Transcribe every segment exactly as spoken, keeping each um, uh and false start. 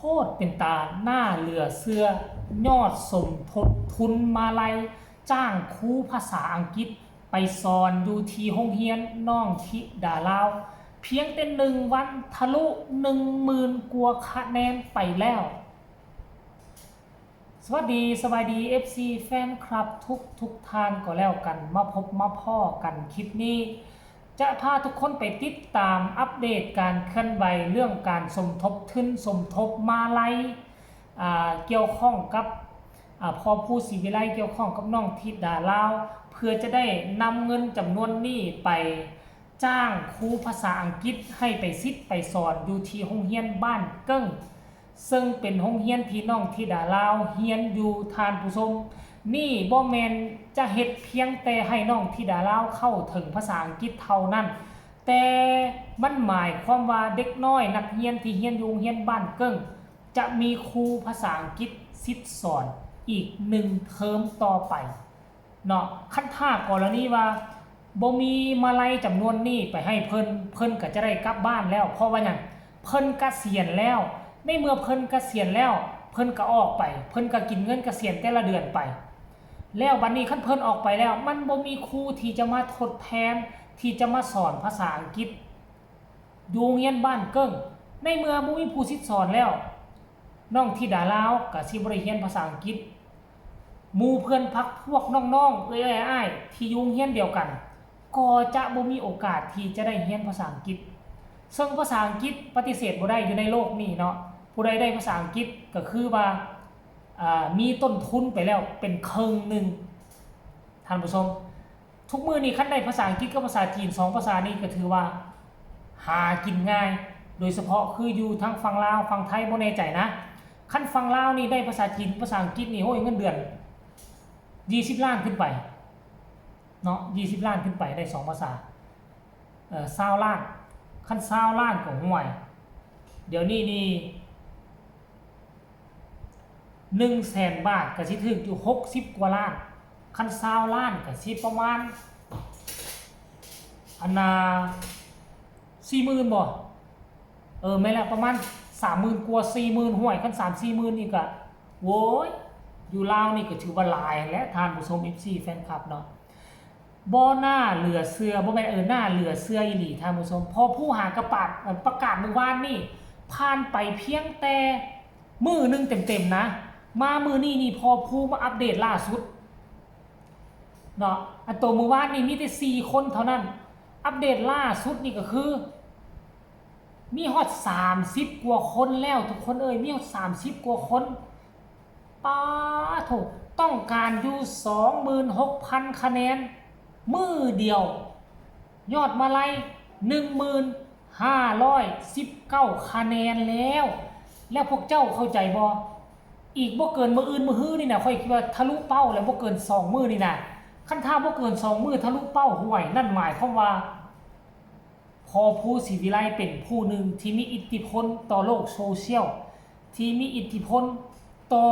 โคตรเป็นตาหน้าเหลือเชื่อ ยอดสมทบทุนมาลัยจ้างครูภาษาอังกฤษไปสอนอยู่ที่โรงเรียนน้องธิดาลาว เพียงแต่หนึ่งวันทะลุหนึ่งหมื่นกว่าคะแนนไปแล้ว สวัสดี สบายดี เอฟซี แฟนคลับทุกทุกท่านก็แล้วกัน มาพบมาพ้อกันคลิปนี้ จะพาทุกคนไปติดตามอัปเดตการเคลื่อนไหวเรื่องการสมทบทุนสมทบมาลัย อ่า เกี่ยวข้องกับ อ่า พ่อครูศรีวิไล เกี่ยวข้องกับน้องธิดาลาว เพื่อจะได้นำเงินจำนวนนี้ไปจ้างครูภาษาอังกฤษให้ไปสิทธิ์ไปสอนอยู่ที่โรงเรียนบ้านเกิ้ง ซึ่งเป็นโรงเรียนที่น้องธิดาลาวเรียนอยู่ ท่านผู้ชม นี่บ่แม่นจะเฮ็ดเพียงแต่ให้น้องธิดาลาวเข้าถึงภาษาอังกฤษเท่านั้น แต่มันหมายความว่าเด็กน้อยนักเรียนที่เรียนอยู่โรงเรียนบ้านเกิ้ง จะมีครูภาษาอังกฤษสิทธิ์สอนอีกหนึ่งเทอมต่อไปเนาะ คันถ้ากรณีว่าบ่มีมาลัยจำนวนนี้ไปให้เพิ่น เพิ่นก็จะได้กลับบ้านแล้ว เพราะว่าหยัง เพิ่นเกษียณแล้ว ในเมื่อเพิ่นเกษียณแล้ว เพิ่นก็ออกไป เพิ่นก็กินเงินเกษียณแต่ละเดือนไป แล้วบัดนี้คันเพิ่นออกไปแล้ว มันบ่มีครูที่จะมาทดแทน ที่จะมาสอนภาษาอังกฤษอยู่โรงเรียนบ้านเกิ้ง ในเมื่อบ่มีผู้สิทธิ์สอนแล้ว น้องธิดาลาวก็สิบ่ได้เรียนภาษาอังกฤษ หมู่เพื่อนพรรคพวกน้องๆ เอื้อยๆอ้ายๆที่อยู่โรงเรียนเดียวกัน ก็จะบ่มีโอกาสที่จะได้เรียนภาษาอังกฤษ ซึ่งภาษาอังกฤษปฏิเสธบ่ได้อยู่ในโลกนี้เนาะ ผู้ใดได้ภาษาอังกฤษก็คือว่า อ่า มีต้นทุนไปแล้วเป็นครึ่งหนึ่ง ท่านผู้ชม ทุกมื้อนี้คันได้ภาษาอังกฤษกับภาษาจีน สองภาษานี้ก็ถือว่าหากินง่าย โดยเฉพาะคืออยู่ทางฝั่งลาว ฝั่งไทยบ่แน่ใจนะ คันฝั่งลาวนี่ได้ภาษาจีน ภาษาอังกฤษนี่ โอ้ย เงินเดือนยี่สิบล้านขึ้นไปเนาะ ยี่สิบล้านขึ้นไปได้สองภาษา เอ่อ ซาวล้าน คันซาวล้านก็ห่วย เดี๋ยวนี้นี่ หนึ่งแสนบาทก็สิถืกอยู่หกสิบกว่าล้าน คันซาวล้านก็สิประมาณ อันน่า สี่หมื่นบ่ เออ แม่นแล้ว ประมาณสามหมื่นกว่า สี่หมื่น ห่วย คันสามสี่หมื่นนี่ก็ โว้ย อยู่ลาวนี่ก็ถือว่าหลายแล้ว ท่านผู้ชม เอฟซี แฟนคลับเนาะ บ่น่าเหลือเชื่อ บ่แม่น เออ น่าเหลือเชื่ออีหลี ท่านผู้ชม พ่อครูหากะปาด เอ่อ ประกาศมื้อวานนี่ ผ่านไปเพียงแต่มื้อหนึ่งเต็มๆนะ มามื้อนี้นี่พ่อครูมาอัปเดตล่าสุดเนาะ อันโตมื้อวานนี่มีแต่สี่คนเท่านั้น อัปเดตล่าสุดนี่ก็คือ มีฮอดสามสิบกว่าคนแล้ว ทุกคนเอ้ย มีฮอดสามสิบกว่าคน ป๊าโถ ต้องการอยู่สองหมื่นหกพันคะแนน มื้อเดียว ยอดมาลัย หนึ่งหมื่นห้าร้อยสิบเก้าคะแนนแล้ว แล้วพวกเจ้าเข้าใจบ่ อีกบ่เกินมื้ออื่นมื้อฮื้อนี่นะ ข้อยคิดว่าทะลุเป้าแล้ว บ่เกินสองมื้อนี่นะ คันถ้าบ่เกินสองมื้อทะลุเป้า ห่วย นั่นหมายความว่า พ่อครูศรีวิไลเป็นผู้หนึ่งที่มีอิทธิพลต่อโลกโซเชียล ที่มีอิทธิพลต่อ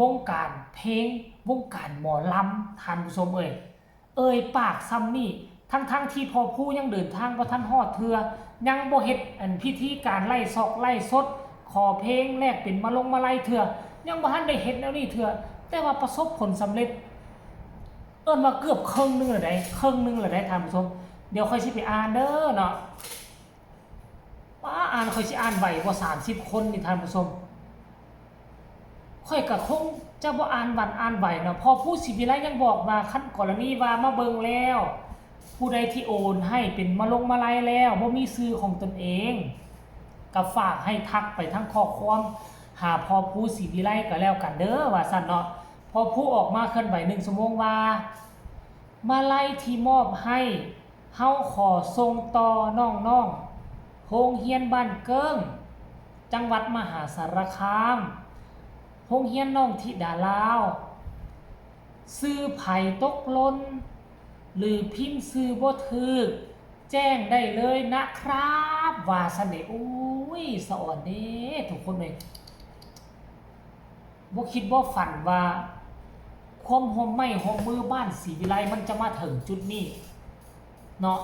วงการเพลง วงการหมอลำ ท่านผู้ชมเอ้ย เอ่ยปากซ้ำนี่ ทั้งๆที่พ่อครูยังเดินทางบ่ทันฮอดเทื่อ ยังบ่เฮ็ดอันพิธีการไล่ซอกไล่สด ขอเพลงแลกเป็นมาลงมาลัยเทื่อ ยังบ่ทันได้เฮ็ดแนวนี้เทื่อ แต่ว่าประสบผลสำเร็จ เอิ้นว่าเกือบครึ่งหนึ่งแล้วได๋ ครึ่งหนึ่งแล้วได๋ ท่านผู้ชม เดี๋ยวข้อยสิไปอ่านเด้อเนาะ ป๊า อ่าน ข้อยสิอ่านไหวบ่ สามสิบคนนี่ ท่านผู้ชม ข้อยก็คงจะบ่อ่านหวั่นอ่านไหวเนาะ พ่อครูศรีวิไลยังบอกว่า คันกรณีว่ามาเบิ่งแล้ว ผู้ใดที่โอนให้เป็นมาลงมาลัยแล้ว บ่มีชื่อของตนเอง ก็ฝากให้ทักไปทางข้อความหาพ่อครูศรีวิไลก็แล้วกันเด้อ ว่าซั่นเนาะ พ่อครูออกมาเคลื่อนไหวหนึ่งชั่วโมงว่า มาลัยที่มอบให้ เฮาขอส่งต่อน้องๆ โรงเรียนบ้านเกิ้ง จังหวัดมหาสารคาม โรงเรียนน้องธิดาลาว ชื่อไผตกหล่น หรือพิมพ์ชื่อบ่ถูก แจ้งได้เลยนะครับ ว่าซั่นเด้ โอ้ย สะออนเด้ ทุกคนเอ้ย บ่คิดบ่ฝันว่า ความร่วมไม้ร่วมมือบ้านศรีวิไลมันจะมาถึงจุดนี้เนาะ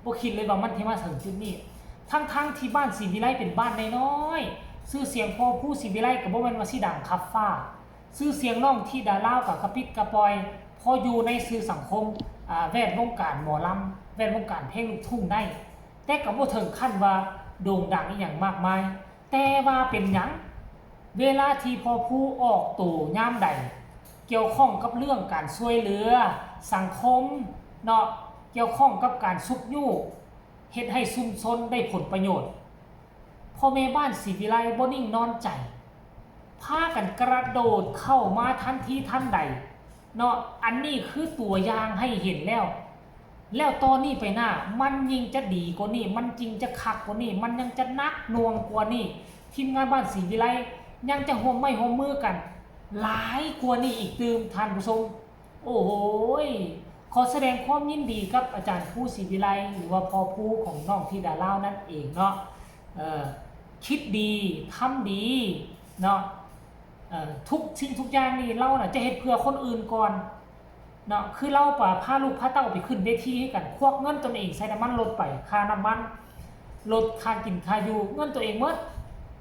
บ่คิดเลยว่ามันสิมาถึงจุดนี้ ทั้งๆที่บ้านศรีวิไลเป็นบ้านน้อย ชื่อเสียงพ่อภูศรีวิไลก็บ่แม่นว่าสิดังคับฟ้า ชื่อเสียงน้องธิดาลาวก็กระปิดกระปอย พออยู่ในสื่อสังคม อ่า แวดวงการหมอลำ แวดวงการเพลงลูกทุ่งได้ แต่ก็บ่ถึงขั้นว่าโด่งดังอีหยังมากมาย แต่ว่าเป็นหยัง เวลาที่พ่อภูออกโตยามใด เกี่ยวข้องกับเรื่องการช่วยเหลือสังคมเนาะ เกี่ยวข้องกับการชุบยูเฮ็ดให้ชุมชนได้ผลประโยชน์ พ่อแม่บ้านศรีวิไลบ่นิ่งนอนใจ พากันกระโดดเข้ามาทันทีทันใดเนาะ อันนี้คือตัวอย่างให้เห็นแล้ว แล้วต่อนี้ไปหน้า มันยิ่งจะดีกว่านี้ มันยิ่งจะคักกว่านี้ มันยังจะหนักหน่วงกว่านี้ ทีมงานบ้านศรีวิไลยังจะร่วมไม้ร่วมมือกัน หลายกว่านี้อีกตื่มท่านผู้ชม โอ้โหย ขอแสดงความยินดีกับอาจารย์ภูศรีวิไล หรือว่าพ่อภูของน้องธิดาลาวนั่นเองเนาะ เอ่อ คิดดีทำดีเนาะ เอ่อ ทุกสิ่งทุกอย่างนี่ลาวน่ะจะเฮ็ดเพื่อคนอื่นก่อนเนาะ คือลาวปะพาลูกพาเต้าไปขึ้นเวทีคือกัน ควักเงินตนเองใส่น้ำมันรถไป ค่าน้ำมันรถ ค่ากินค่าอยู่ เงินตัวเองหมด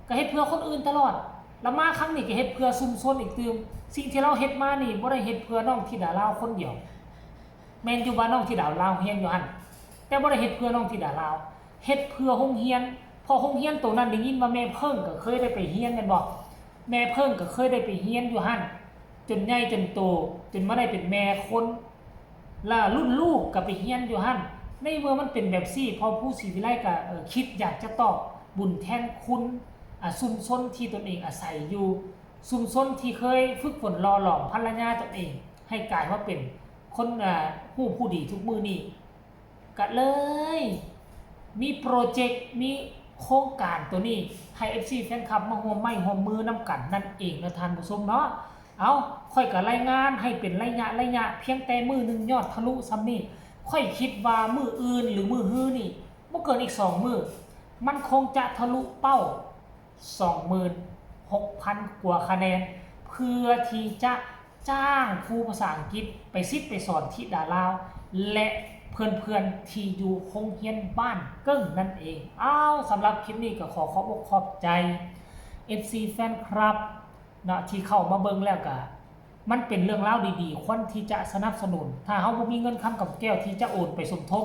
ก็เฮ็ดเพื่อคนอื่นตลอด แล้วมาครั้งนี้ก็เฮ็ดเพื่อชุมชนอีกตื่ม สิ่งที่ลาวเฮ็ดมานี่บ่ได้เฮ็ดเพื่อน้องธิดาลาวคนเดียว แม่นอยู่ว่าน้องธิดาลาวเฮียนอยู่หั่น แต่บ่ได้เฮ็ดเพื่อน้องธิดาลาว เฮ็ดเพื่อโรงเรียน เพราะโรงเรียนโตนั้นได้ยินว่าแม่เพิ่งก็เคยได้ไปเฮียนแม่นบ่ แม่เพิ่งก็เคยได้ไปเฮียนอยู่หั่น จนใหญ่จนโต จนมาได้เป็นแม่คน และรุ่นลูกก็ไปเฮียนอยู่หั่น ในเมื่อมันเป็นแบบซี่ พ่อภูศรีวิไลก็ เอ่อ คิดอยากจะตอบบุญแทนคุณ อ่า ชุมชนที่ตนเองอาศัยอยู่ ชุมชนที่เคยฝึกฝนหล่อหลอมภรรยาตนเอง ให้กลายมาเป็นคน อ่า ฮู้ผู้ดีทุกมื้อนี้ ก็เลยมีโปรเจกต์ มีโครงการตัวนี้ให้ เอฟซี แฟนคลับมาร่วมไม้ร่วมมือนำกันนั่นเองเนาะท่านผู้ชมเนาะ เอา ข้อยก็รายงานให้เป็นระยะระยะ เพียงแต่มื้อหนึ่งยอดทะลุส่ำนี้ ข้อยคิดว่ามื้ออื่นหรือมื้อฮื้อนี่ บ่เกินอีกสองมื้อ มันคงจะทะลุเป้า สองหมื่นหกพัน กว่าคะแนน เพื่อที่จะจ้างครูภาษาอังกฤษไปสิทธิ์ไปสอนธิดาลาว และเพื่อนๆที่อยู่โรงเรียนบ้านเกิ้งนั่นเอง อ้าว สำหรับคลิปนี้ก็ขอขอบอกขอบใจ เอฟซี แฟนคลับเนาะ ที่เข้ามาเบิ่งแล้วก็ มันเป็นเรื่องราวดีๆ ควรที่จะสนับสนุน ถ้าเฮาบ่มีเงินคำกำแก้วที่จะโอนไปสมทบ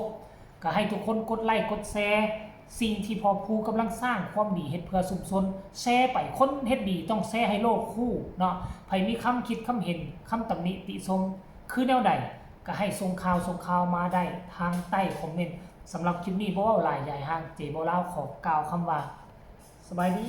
ก็ให้ทุกคนกดไลค์กดแชร์ สิ่งที่พ่อภูกำลังสร้างความดีเฮ็ดเพื่อชุมชน แชร์ไป คนเฮ็ดดีต้องแชร์ให้โลกฮู้เนาะ ไผมีคำคิดคำเห็น คำตำหนิติชม คือแนวใด ก็ให้ส่งข่าวส่งข่าวมาได้ทางใต้คอมเมนต์ สำหรับคลิปนี้บ่เว้าหลายยายห่าง เจเว้าลาวขอกล่าวคำว่า สบายดี